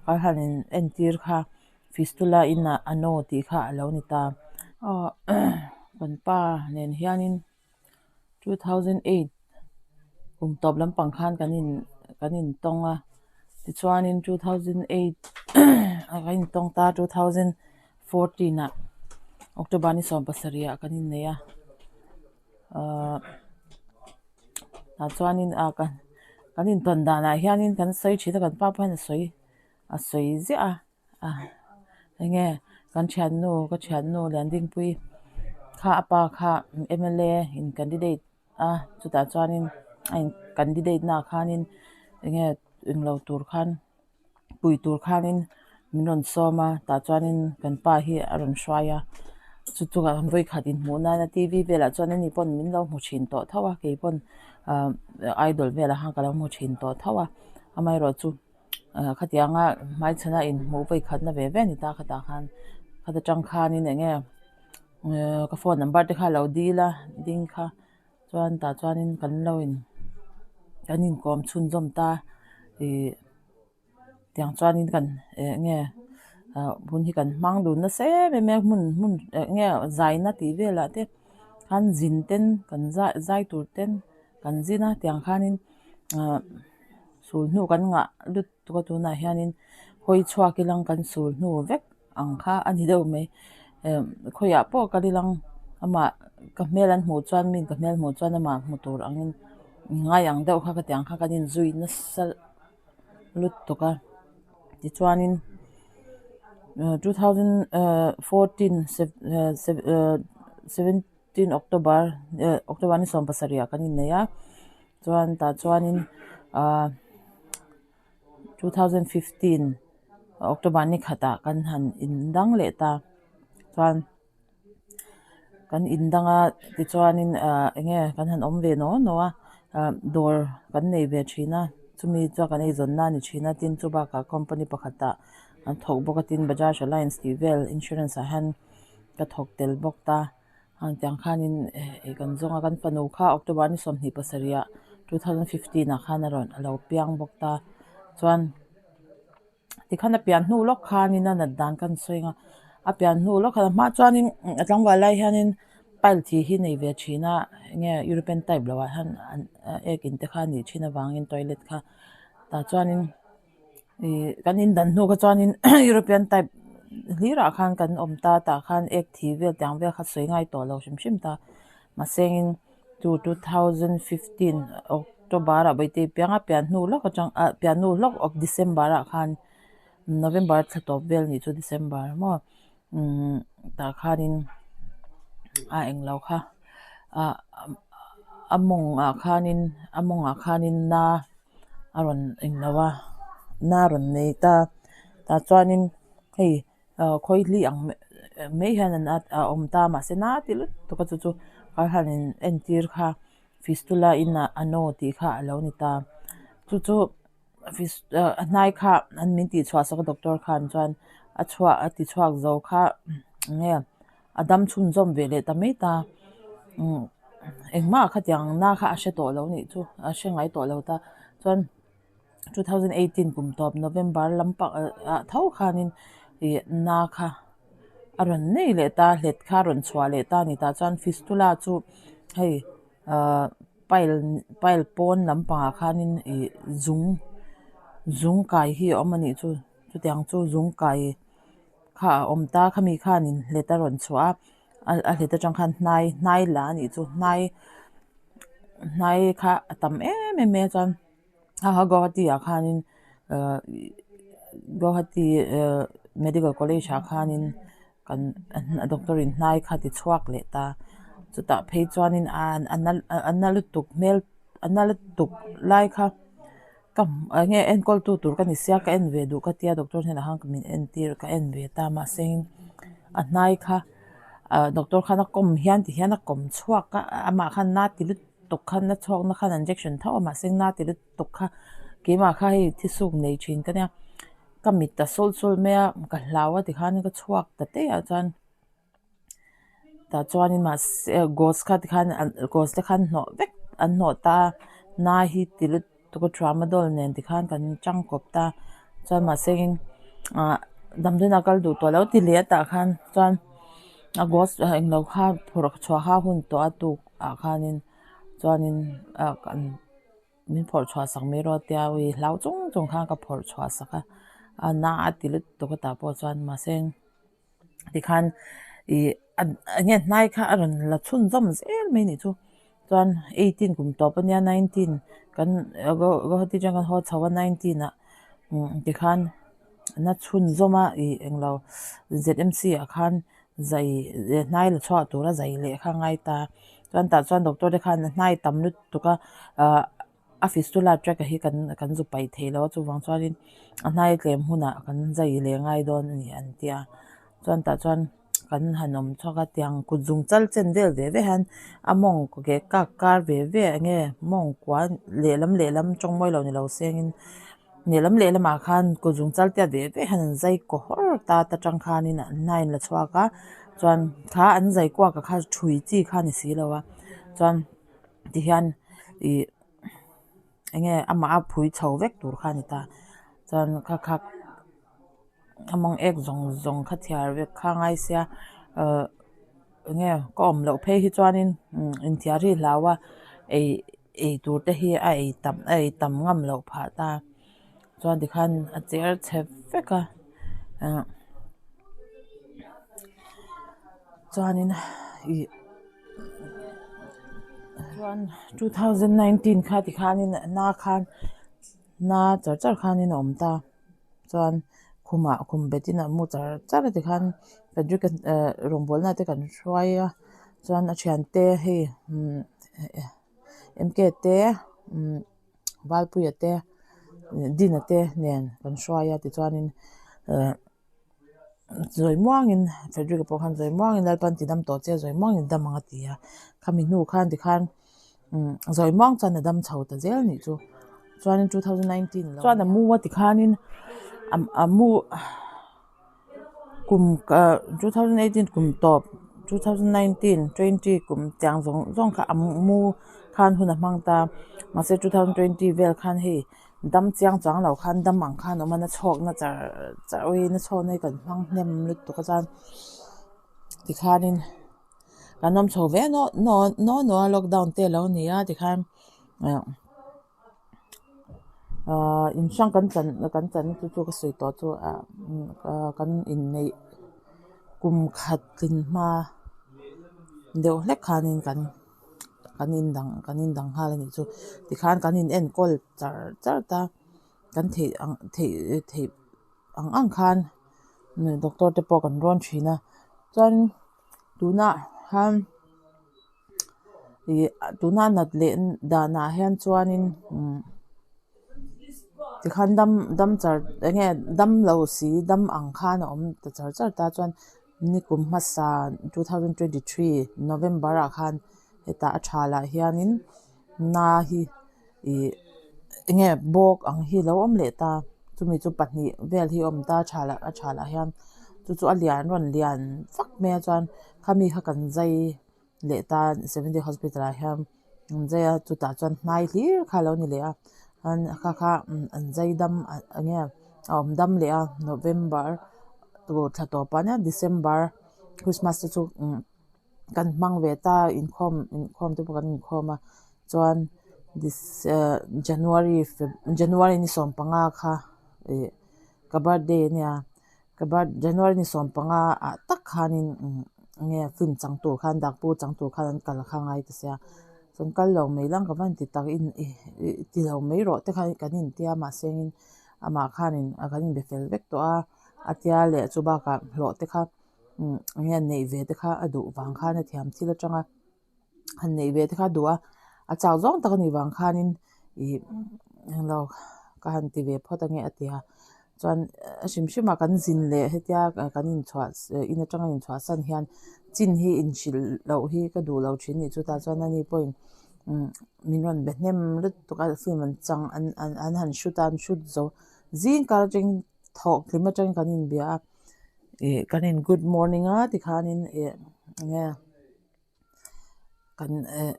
Kan han in entir kha fistula in a ano tih kha a lo ni ta. Aw kan pa nen hianin 2008 kum tawp lampang khan kan in kan intawng a tichuanin 2008 ah kan intawng ta 2014 ah October ni 17 ah kan innei a ahh tah chuanin ah kan kan intawn danah hianin kan sawi thin a kan pa pawh hian a sawi a sawi ziah a. A enge kan thiannu ka thiannu Liandingpui kha a pa kha mla in candidate a chutah chuanin a in candidate naah khanin enge englo tur khan pui tur khanin min rawn sawm a tah chuanin kan pa hi a rawn hruai a chu chungah vawikhat inhmuh nana t v velah chuan ani pawn min lo hmu thin tawh tho a keipawn ah idol velah khan ka lo hmu thin tawh tho a amaherawhchu. Ah khatianga hmaichhana inhmuh vawi khatna ve ve a ni ta khatah khan khata tang khanin eng nge ka phone number te kha a lo dil a ding kha chuan tah chuanin kan lo in kan inkawm chhunzawm ta ih tiang chuanin kan eng nge ah hun hi kan hmang dun nasa em em a hmun hmun eng nge zaina tih velah te khan zin ten kan zai zai tur ten kan zin a tiang khanin ah. Sul hnu kan ngah lut tuk a tunah hianin hawi chhuak ilang kan sul hnu vek ang kha a ni deuh mai eh khawiah pawh kal ilang amah ka hmel an hmuh chuan mi ka hmel hmuh chuan amah hmu tur angin ngai ang deuh kha ka ti ang kha kan inzui nasa lut tuk a tichuanin 2014 17 October October ni 17 ah kan innei a. Chuan tah chuanin ahh 2015 October ni khatah kan han indang leh ta chuan kan indang a tichuanin ahh eng nge kan han awm ve naw naw a ah dawr kan nei ve thin a chumi chuan kan eizawnna a ni thin a tin chu bakah company pakhatah an thawk bawk a tin Bajaj Alliance tih vel insurance ah hian ka thawk tel bawk ta. Ang tiang khanin eh kan zawng a kan fanu kha October ni 27 ah 2015 ah khan a rawn a lo piang bawk ta chuan tikhan a pian hnu lawk khanin a nat dan kan sawi ang a a pian hnu lawk khan a hma chuanin a tlangval lai hianin pile thi hi nei ve thin a enge European type loh ah hian an ek in te kha a nih thin avangin toilet kha tah chuanin. Ih kan indan hnu kha chuanin European type hlirah khan kan awm ta tah khan ek thi vel tiang vel kha sawi ngai tawh lo hrim hrim ta mahsengin 2015 October ah Bawihtei pianga pian hnu lawk atang ah pian hnu lawk of December ah khan November thla tawp vel nih chu December maw umm tah khanin a englo kha ah a mawngah khanin a mawngah khanin na. A rawn englo a na rawn nei ta tah chuanin hei ah khawihli ang mai hian an a awm ta mahse na ti lutuk a chu chu kan han in entir kha fistula in a ano tih kha a lo ni ta chu chu fis ah a hnai kha an min tih chhuah sak a doctor khan chuan a chhuah a ti chhuak zo kha eng nge. A dam chhunzawm ve leh ta mai ta. Umm engmah khatiang na kha a hre tawh lo nih chu a hre ngai tawh lo ta. Chuan 2018 kum tawp November lampang ah tho khanin ih na kha a rawn nei leh ta hlet kha a rawn chhuah leh ta a ni tah chuan fistula chu hei ahh pile pile pawn lampangah khanin ih zung zung kai hi a awm a nih chu chutiang chu zung kai. Kha a awm ta khami khanin hlet a rawn chhuah a a hlet atang khan hnai hnai la a nih chu hnai hnai kha a tam em em mai a chuan kha kha Guwahati ah khanin ahh Guwahati ahh medical college ah khanin kan doctor in hnai kha ti chhuak leh ta chutah phei chuanin a na lutuk hmel a na lutuk lai kha. Ka eng nge enkawl tu tur ka ni sia ka en ve duh ka tia doctor hnenah khan min entir ka en ve ta mahse a hnai kha ah doctor khan a kawm hian ti hian a kawm chhuak a amah khan na ti lutuk khan a chhuak na khan an injection tho a mahse na ti lutuk kha keimah kha hei thisuk nei thin ka nia ka mit a sawl sawl mai a ka hlau a tikhan ka chhuak ta daih ah chuan. Tah chuanin mahse gos kha tikhan gos te khan hnawh vek an hnawh ta a na hi ti lutuk a tramadol nen tikhan kan changkawp ta chuan mahse in. Ah damdawiinah kal duh tawh lo ti leh a tah khan chuan a ghost englo kha phawrh chhuah kha a hun tawh a tuk ah khanin chuanin ah kan min phawrh chhuah sak mai rawh tia ui hlau chung chung khan ka phawrh chhuah sak a a na a ti lutuk a tah pawh chuan mahse tikhan ih enge hnai kha a rawn la chhunzawm zel mai anih chu chuan eighteen kum tawp ania nineteen kan Guwahati atang kan haw chho a nineteen ah tikhan na chhunzawm a ih englo Z M C ah khan zai hnai la chhuah tura zai leh kha a ngai ta chuan tah chuan doctor te khan hnai tam lutuk a ah a fistula track a hi kan kan zu paih theih loh a chuvang chuanin a hnai tlem hunah kan zai leh ngai dawn a ni an ti a chuan tah chuan kan han awm chhuak a tiang kut zung chal chen vel ve ve hian a mawng ke kak kar ve ve enge mawng kua lehlam lehlam tawng mawi lo ni lo sengin lehlam lehlamah khan kut zung chal tiat ve ve hian an zai kaw hawr ta ta tang khanin an hnai in la chhuak a chuan kha an zai kuak ah khan ṭhui chi kha a ni si lo a chuan tihian ih enge amah a phui chho vek tur kha a ni ta chuan kha kha a mawng ek zawng zawng kha thiar vek kha a ngai sia ahh enge ka awm loh phei hi chuanin inthiar hi hlau a ei ei tur te hi a ei tam a ei tam ngam loh phah ta chuan tikhan a cher chhe vek a ah chuanin ih. Chuan 2019 kha tikhanin na khan na char char khanin a awm ta chuan khumah khum betin a mu char char a tikhan Frederick a eh rawngbawlna te kan hruai a chuan a thiante hei umm M K te umm Valpuia te Dina te nen kan hruai a tichuanin eh. Zawi muangin Frederick-a pawh khan zawi muangin Lalpan ti dam tawh che zawi muangin dam ang a ti a khami hnu khan tikhan umm zawi muang chuan a dam chho ta zel anih chu chuanin 2019 chuan a mu a tikhanin a mu kum 2018 kum tawp 2019 20 kum tiang zawng zawng kha a mu khan hun a hmang ta mahse 2020 vel khan hei. Dam chiang chuang lo khan dam ang khan awm a na chhawk na char char awii na chhawk na hi kan hmang hnem lutuk a chuan tikhanin kan awm chho ve naw naw naw naw a lockdown te alo ni a tikhan ah ah in hrang kan chan kan chan na chu chu ka sawi tawh chu ah kan inneih kum khat tlin hma deuh hlek khanin kan. Kan indang kan indang nghal a nih chu tikhan kan in enkawl char char ta kan theih ang theih theih ang ang khan doctor te pawh kan rawn thin a chuan tunah khan ih tuna nat leh danah hian chuanin umm tikhan dam dam char eng nge dam lo si dam ang khan a awm ta char char ta chuan. Nikum hmasa 2023 November ah khan hetah a tha lah hianin na hi ih enge bawk ang hi alo awm leh ta chumi chu pahnih vel hi a awm ta a tha lah a tha lah hian chu chu a lian rawn lian vak mai a chuan khami kha kan zai leh ta seventy hospital ah hian an zai a chutah chuan hnai hlir kha alo ni leh a chuan kha kha an zai dam eng nge a awm dam leh a November tur thla tawp ah nia December Christmas te chu kan hmang ve ta inkhawm inkhawm te pawh kan inkhawm a chuan January Feb January ni sawmpanga kha ih ka birthday ania. Ka birth January ni 15 ah tak khanin enge film chang tur khan dakpu chang tur khan an kal kha ngai ta sia chuan kal lo mai lang ka van ti tak in ti lo mai rawh te khan kan intia mahse engin amah khanin kan inbe fel vek tawh a a tia leh chu bakah hlawh te kha enge neih ve te kha a duh vang khan a thiam thil atanga. Han neih ve te kha duh a a chau zawng tak a nih vang khanin ih englo ka han ti ve phawt ange a ti a chuan a hrim hrim ah kan zin leh hetia kan inchhuah in atanga inchhuah san hian chin hi inhrilh loh hi ka duh lo thin a nih chu tah chuan ani pawhin min rawn be hnem lutuk a film an chang an an han shoot a an shoot zo zing kar atangin thawh hlim atangin kan inbia a ih kan in good morning a tikhanin ih enge. Kan eh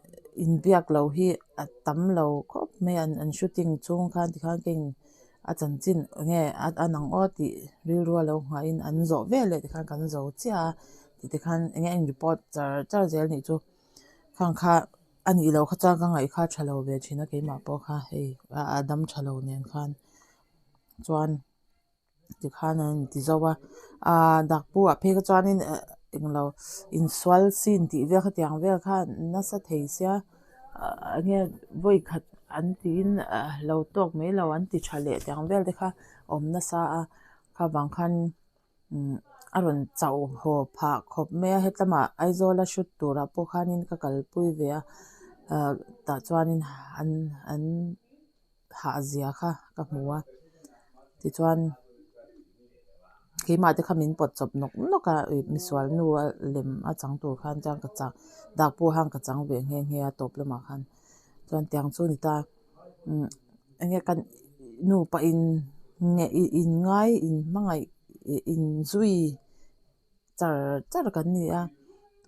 inbiak loh hi a tam lo khawp mai a an shooting chhung khan tikhan ka in A chanchin enge a an ang aw tih rilru a lo nghahin an zawh veleh tikhan kan zo chiah a tih te khan enge a in report char char zel nih chu khang kha a nih loh kha chuan ka ngaih kha a tha lo ve thin a keimah pawh kha hei a dam tha lo nen khan chuan. Tikhan an inti zo a ahh dakpu ah phei kha chuanin eh englo insual scene tih vel khatiang vel kha nasa thei sia ah enge vawi khat an tiin ah lo tawk mai lo an ti tha leh tiang vel te kha a awm nasa a kha vang khan umm a rawn chauh haw phah khawp mai a hetlama Aizawl a shoot turah pawh khanin ka kalpui ve a ah tah chuanin an an. Hah zia kha ka hmu a tichuan keimah te kha min pawt chawp nawk nawk a misual nu a lem a chang tur khan chuan ka chang dak pawh khan ka chang ve nghe nghe a tawp lamah khan chuan tiang chu a ni ta umm enge kan nupa in nge in ngai in hmangaih in zui char char kan ni a.